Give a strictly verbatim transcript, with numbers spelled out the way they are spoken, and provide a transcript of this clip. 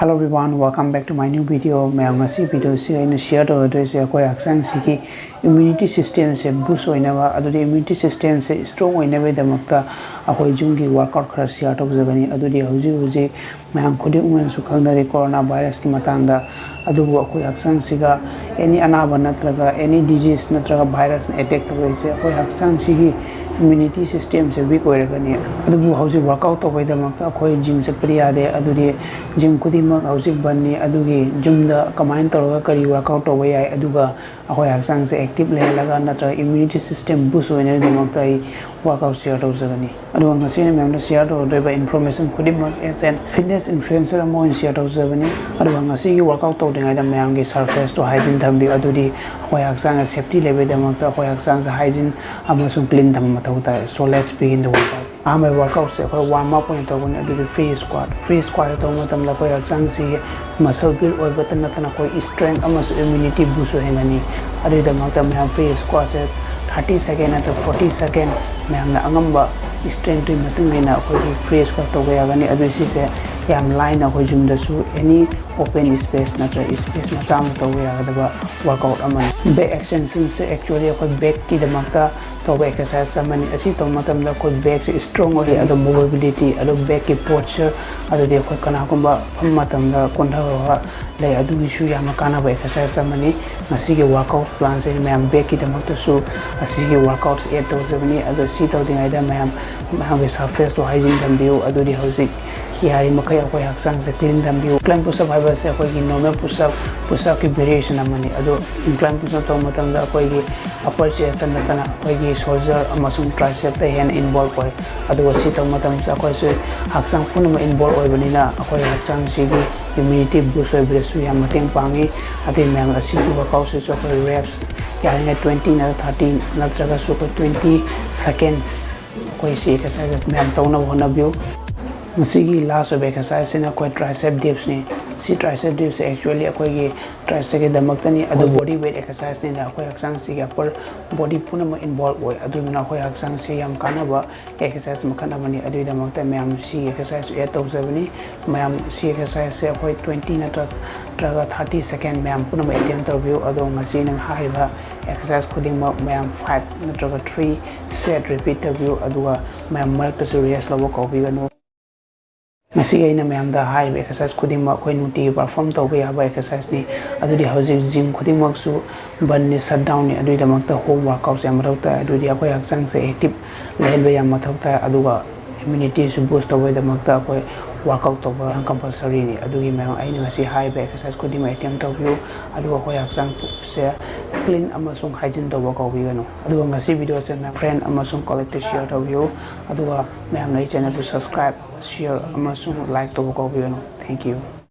Hello everyone, welcome back to my new video. ꯃꯌꯥꯝ, ꯉꯁꯤ video ꯁꯤ ꯑꯩꯅ share ꯇꯧꯔꯗꯣꯏꯁꯦ ꯑꯩꯈꯣꯏ ꯍꯛꯆꯥꯡꯁꯤꯒꯤ immunity system ꯁꯦ boost ꯑꯣꯏꯅꯕ, ꯑꯗꯨꯗꯤ immunity system ꯁꯦ strong ꯑꯣꯏꯅꯕꯒꯤꯗꯃꯛꯇ ꯑꯩꯈꯣꯏ gym ꯒꯤ workout ꯈꯔ share ꯇꯧꯖꯒꯅꯤ꯫ ꯑꯗꯨꯗꯤ ꯍꯧꯖꯤꯛ ꯍꯧꯖꯤꯛ ꯃꯌꯥꯝ ꯈꯨꯗꯤꯡꯃꯛꯅꯁꯨ ꯈꯪꯅꯔꯦ corona virus ꯀꯤ ꯃꯇꯥꯡꯗ꯫ ꯑꯗꯨꯕꯨ ꯑꯩꯈꯣꯏ ꯍꯛꯆꯥꯡꯁꯤꯒ any ꯑꯅꯥꯕ ꯅꯠꯇ꯭ꯔꯒ any disease ꯅꯠꯇ꯭ꯔꯒ virus ꯅ attack ꯇꯧꯔꯛꯏꯁꯦ ꯑꯩꯈꯣꯏ ꯍꯛꯆꯥꯡꯁꯤꯒꯤ immunity system ꯁꯦ weak ꯑꯣꯏꯔꯒꯅꯤ꯫ ꯑꯗꯨꯕꯨ ꯍꯧꯖꯤꯛ workout ꯇꯧꯕꯒꯤꯗꯃꯛꯇ ꯑꯩꯈꯣꯏ gym ꯆꯠꯄꯗꯤ ꯌꯥꯗꯦ꯫ ꯑꯗꯨꯗꯤ gym ꯈꯨꯗꯤꯡꯃꯛ ꯍꯧꯖꯤꯛ ꯕꯟꯅꯤ꯫ ꯑꯗꯨꯒꯤ gym ꯗ ꯀꯃꯥꯏꯅ ꯇꯧꯔꯒ ꯀꯔꯤ workout ꯇꯧꯕ ꯌꯥꯏ, ꯑꯗꯨꯒ ꯑꯩꯈꯣꯏ ꯍꯛꯆꯥꯡꯁꯦ active ꯂꯩꯍꯜꯂꯒ ꯅꯠꯇ꯭ꯔꯒ immunity system boost ꯑꯣꯏꯅꯕꯒꯤꯗꯃꯛꯇ ꯑꯩ workout share ꯇꯧꯖꯒꯅꯤ꯫ ꯑꯗꯨꯒ ꯉꯁꯤ ꯑꯩꯅ ꯃꯌꯥꯝꯗ share ꯇꯧꯔꯗꯣꯏꯕ information ꯈꯨꯗꯤꯡꯃꯛ as an fitness influencer ꯑꯃ ꯑꯣꯏꯅ share ꯇꯧꯖꯕꯅꯤ꯫ ꯑꯗꯨꯒ ꯉꯁꯤꯒꯤ workout ꯇꯧꯗ꯭ꯔꯤꯉꯩꯗ ꯃꯌꯥꯝꯒꯤ surface ꯇꯣ hygiene ꯊꯝꯕꯤꯌꯨ꯫ ꯑꯗꯨꯗꯤ ꯑꯩꯈꯣꯏ ꯍꯛꯆꯥꯡꯗ safety ꯂꯩꯕꯒꯤꯗꯃꯛꯇ ꯑꯩꯈꯣꯏ ꯍꯛꯆꯥꯡꯁꯦ hygiene ꯑꯃꯁꯨꯡ clean ꯊꯝꯕ ꯃꯊꯧ ꯇꯥꯏ꯫ So let's begin the workout꯫ ꯑꯍꯥꯟꯕ workout ꯁꯦ ꯑꯩꯈꯣꯏ warm up ꯑꯣꯏꯅ ꯇꯧꯒꯅꯤ꯫ ꯑꯗꯨꯗꯤ free squat, free squat ꯇꯧꯕ ꯃꯇꯝꯗ ꯑꯩꯈꯣꯏ ꯍꯛꯆꯥꯡꯁꯤꯒꯤ muscle build ꯑꯣꯏꯕꯇ ꯅꯠꯇꯅ ꯑꯩꯈꯣꯏ strength ꯑꯃꯁꯨꯡ immunity boost ꯑꯣꯏꯍꯟꯒꯅꯤ꯫ ꯑꯗꯨꯒꯤꯗꯃꯛꯇ ꯃꯌꯥꯝ free squat ꯁꯦ thirty second ꯅꯠꯇ꯭ꯔꯒ forty second ꯃꯌꯥꯝꯅ ꯑꯉꯝꯕ strength ꯇꯨꯒꯤ ꯃꯇꯨꯡ ꯏꯟꯅ ꯑꯩꯈꯣꯏꯒꯤ free squat ꯇꯧꯕ ꯌꯥꯒꯅꯤ꯫ ꯑꯗꯨ ꯁꯤꯁꯦ ꯌꯥꯝ ꯂꯥꯏꯅ ꯑꯩꯈꯣꯏ gym ꯗꯁꯨ any open space ꯅꯠꯇ꯭ꯔꯒ space ꯃꯆꯥ ꯑꯃ ꯇꯧꯕ ꯌꯥꯒꯗꯕ workout ꯑꯃꯅꯤ꯫ Back extension ꯁꯦ actually ꯑꯩꯈꯣꯏ back ꯀꯤꯗꯃꯛꯇ ꯇꯧꯕ exercise ꯑꯃꯅꯤ꯫ ꯑꯁꯤ ꯇꯧꯕ ꯃꯇꯝꯗ ꯑꯩꯈꯣꯏ back ꯁꯦ strong ꯑꯣꯏꯍꯜꯂꯤ, ꯑꯗꯣ mobility, ꯑꯗꯣ back ꯀꯤ posture, ꯑꯗꯨꯗꯤ ꯑꯩꯈꯣꯏ ꯀꯅꯥꯒꯨꯝꯕ ꯐꯝꯕ ꯃꯇꯝꯗ ꯀꯣꯟꯊꯕ ꯂꯩ, ꯑꯗꯨꯒꯤꯁꯨ ꯌꯥꯝꯅ ꯀꯥꯟꯅꯕ exercise ꯑꯃꯅꯤ꯫ ꯉꯁꯤꯒꯤ workout plan ꯁꯦ ꯃꯌꯥꯝ back ꯀꯤꯗꯃꯛꯇꯁꯨ ꯑꯁꯤꯒꯤ workout ꯑꯦꯗ ꯇꯧꯖꯕꯅꯤ꯫ ꯑꯗꯣ ꯁꯤ ꯇꯧꯗ꯭ꯔꯤꯉꯩꯗ ꯃꯌꯥꯝ, ꯃꯌꯥꯝꯒꯤ surface ꯇꯣ hygiene ꯊꯝꯕꯤꯌꯨ꯫ ꯑꯗꯨꯗꯤ ꯍꯧꯖꯤꯛ ꯌꯥꯔꯤꯃꯈꯩ ꯑꯩꯈꯣꯏ ꯍꯛꯆꯥꯡꯁꯦ clean ꯊꯝꯕꯤꯌꯨ꯫ Incline push up ꯍꯥꯏꯕꯁꯦ ꯑꯩꯈꯣꯏꯒꯤ normal push up, push up ꯀꯤ variation ꯑꯃꯅꯤ꯫ ꯑꯗꯣ incline push up ꯇꯧꯕ ꯃꯇꯝꯗ ꯑꯩꯈꯣꯏꯒꯤ upper chest ꯇ ꯅꯠꯇꯅ ꯑꯩꯈꯣꯏꯒꯤ shoulder ꯑꯃꯁꯨꯡ tricep ꯇ ꯍꯦꯟꯅ involve ꯑꯣꯏ꯫ ꯑꯗꯨꯒ ꯁꯤ ꯇꯧꯕ ꯃꯇꯝꯗ ꯑꯩꯈꯣꯏꯁꯨ ꯍꯛꯆꯥꯡ ꯄꯨꯝꯅꯃꯛ involve ꯑꯣꯏꯕꯅꯤꯅ ꯑꯩꯈꯣꯏ ꯍꯛꯆꯥꯡꯁꯤꯒꯤ immunity boost ꯑꯣꯏꯕꯗꯁꯨ ꯌꯥꯝ ꯃꯇꯦꯡ ꯄꯥꯡꯉꯤ꯫ ꯑꯗꯨꯒꯤ ꯃꯌꯥꯝ ꯑꯁꯤꯒꯤ workout ꯁꯤꯁꯨ ꯑꯩꯈꯣꯏ reps ꯌꯥꯔꯤꯉꯩ twenty ꯅꯠꯇ꯭ꯔꯒ thirty ꯅꯠꯇ꯭ꯔꯒꯁꯨ ꯑꯩꯈꯣꯏ twenty second ꯑꯩꯈꯣꯏ ꯁꯤ exercise ꯃꯌꯥꯝ ꯇꯧꯅꯕ ꯍꯣꯠꯅꯕꯤꯌꯨ꯫ ꯃꯁꯤꯒꯤ last ꯑꯣꯏꯕ exercise ꯁꯤꯅ ꯑꯩꯈꯣꯏ tricep dips ꯅꯤ꯫ ꯁꯤ tricep dipꯁꯦ actually ꯑꯩꯈꯣꯏꯒꯤ tricepꯀꯤꯗꯃꯛꯇꯅꯤ, ꯑꯗꯨ body weight exerciseꯅꯤꯅ ꯑꯩꯈꯣꯏ ꯍꯛꯆꯥꯡꯁꯤꯒꯤ upper body ꯄꯨꯝꯅꯃꯛ involve ꯑꯣꯏ꯫ ꯑꯗꯨꯗꯨꯅ ꯑꯩꯈꯣꯏ ꯍꯛꯆꯥꯡꯁꯦ ꯌꯥꯝ ꯀꯥꯟꯅꯕ exercise ꯃꯈꯜ ꯑꯃꯅꯤ꯫ ꯑꯗꯨꯒꯤꯗꯃꯛꯇ ꯃꯌꯥꯝ ꯁꯤ exercise add ꯇꯧꯖꯕꯅꯤ꯫ ꯃꯌꯥꯝ ꯁꯤ exerciseꯁꯦ ꯑꯩꯈꯣꯏ twenty ꯅꯠꯇ꯭ꯔ-, ꯅꯠꯇ꯭ꯔꯒ thirty second ꯃꯌꯥꯝ ꯄꯨꯝꯅꯃꯛ attempt ꯇꯧꯕꯤꯌꯨ꯫ ꯑꯗꯣ ꯉꯁꯤ ꯑꯩꯅ ꯍꯥꯏꯔꯤꯕ exercise ꯈꯨꯗꯤꯡꯃꯛ ꯃꯌꯥꯝ five ꯅꯠꯇ꯭ꯔꯒ three set repeat ꯇꯧꯕꯤꯌꯨ꯫ ꯑꯗꯨꯒ ꯃꯌꯥꯝ ꯃꯔꯛꯇꯁꯨ rest ꯂꯧꯕ ꯀꯥꯎꯕꯤꯒꯅꯨ꯫ ꯉꯁꯤ ꯑꯩꯅ ꯃꯌꯥꯝꯗ ꯍꯥꯏꯔꯤꯕ exercise ꯈꯨꯗꯤꯡꯃꯛ ꯑꯩꯈꯣꯏ ꯅꯨꯡꯇꯤꯒꯤ perform ꯇꯧꯕ ꯌꯥꯕ exerciseꯅꯤ꯫ ꯑꯗꯨꯗꯤ ꯍꯧꯖꯤꯛ gym ꯈꯨꯗꯤꯡꯃꯛꯁꯨ ꯕꯟꯅꯤ, shutdownꯅꯤ꯫ ꯑꯗꯨꯒꯤꯗꯃꯛꯇ home workoutsꯁꯦ ꯌꯥꯝ ꯃꯊꯧ ꯇꯥꯏ꯫ ꯑꯗꯨꯗꯤ ꯑꯩꯈꯣꯏ ꯍꯛꯆꯥꯡꯁꯦ active ꯂꯩꯍꯟꯕ ꯌꯥꯝ ꯃꯊꯧ ꯇꯥꯏ꯫ ꯑꯗꯨꯒ immunityꯁꯨ boost ꯇꯧꯕꯒꯤꯗꯃꯛꯇ ꯑꯩꯈꯣꯏ workout ꯇꯧꯕ ꯌꯥꯝ compulsoryꯅꯤ꯫ ꯑꯗꯨꯒꯤ ꯃꯌꯥꯝ ꯑꯩꯅ ꯉꯁꯤ ꯍꯥꯏꯔꯤꯕ exercise ꯈꯨꯗꯤꯡꯃꯛ attempt ꯇꯧꯕꯤꯌꯨ꯫ ꯑꯗꯨꯒ ꯑꯩꯈꯣꯏ ꯍꯛꯆꯥꯡꯁꯦ clean ꯑꯃꯁꯨꯡ hygiene ꯇꯧꯕ ꯀꯥꯎꯕꯤꯒꯅꯨ꯫ ꯑꯗꯨꯒ ꯉꯁꯤ videoꯁꯦ ꯅꯪ friend ꯑꯃꯁꯨꯡ colleagueꯇ share ꯇꯧꯕꯤꯌꯨ꯫ ꯑꯗꯨꯒ ꯃꯌꯥꯝꯅ ꯑꯩ channelꯗꯨ subscribe, share ꯑꯃꯁꯨꯡ like ꯇꯧꯕ ꯀꯥꯎꯕꯤꯒꯅꯨ꯫ Thank you꯫